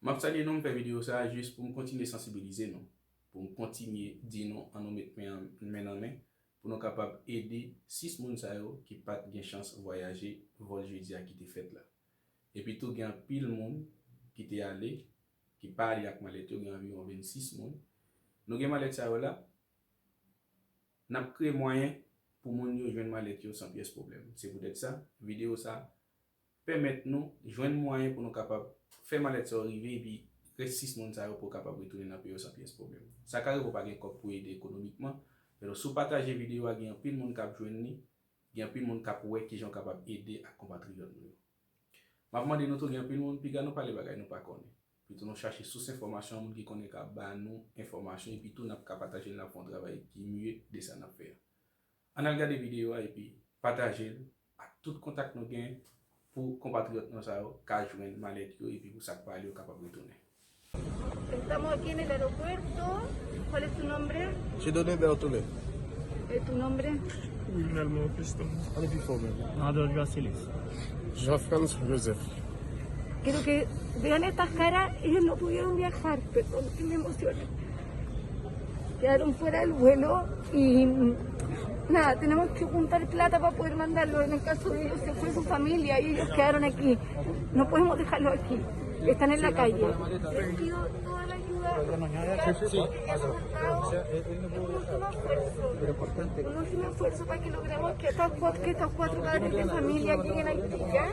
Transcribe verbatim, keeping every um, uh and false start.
M ap salye nou, m fè videyo sa a jis pou m kontinye sansibilize nou, pou m kontinye di nou ann nou met men, men nan men, pou nou kapab ede sis moun sa yo ki pa t gen chans vwayaje vòl jedi a ki te fèt la. Epi tou, gen anpil moun ki te ale, ki pa ale ak malèt yo, gen anviwon vennsis moun. Nou gen malèt sa yo la, n ap kreye mwayen pou moun yo jwenn malèt yo san pyès pwoblèm. Se poutèt sa, videyo sa pèmèt nou jwenn mwayen pou nou kapab fè malèt sa yo rive, epi rès sis moun sa yo pou kapab retounen nan peyi yo san pyès pwoblèm. Sa ka rive w pa gen kòb pou ede ekonomikman, men si w pataje videyo a, gen anpil moun k ap jwenn li, gen anpil moun k ap wè kijan w kapab ede ak konpatriyòt nou yo. M ap mande nou tou, gen anpil moun, piga nou pale bagay nou pa konnen. Pito nou chache sous enfòmasyon, moun ki konnen ka ba nou enfòmasyon, epi tou n ap ka pataje l, n ap fè yon travay ki mye de sa n ap fè a. Ann al gade videyo a epi pataje l ak tout kontak nou gen pou konpatriyòt nou sa yo ka jwenn malèt yo epi pou sa k pa ale yo kapab retounen. Estamos aquí en el aeropuerto. ¿Cuál es tu nombre? Chidone Bertole. ¿Y tu nombre? Wilnel Mofiston. An epi fò men. Adolfo Asilis. Jean-Frantz Joseph. Quiero que vean estas caras. Ellos no pudieron viajar. Perdón, que me emociona. Quedaron fuera del vuelo y nada, tenemos que juntar plata para poder mandarlo. En el caso de ellos se fue su familia y ellos quedaron aquí. No podemos dejarlo aquí. Están en la calle. Recibo toda la ayuda que han aportado. Un último esfuerzo. Un último esfuerzo para que logremos que estos cuatro, que estos cuatro padres de familia lleguen aquí, ¿ya?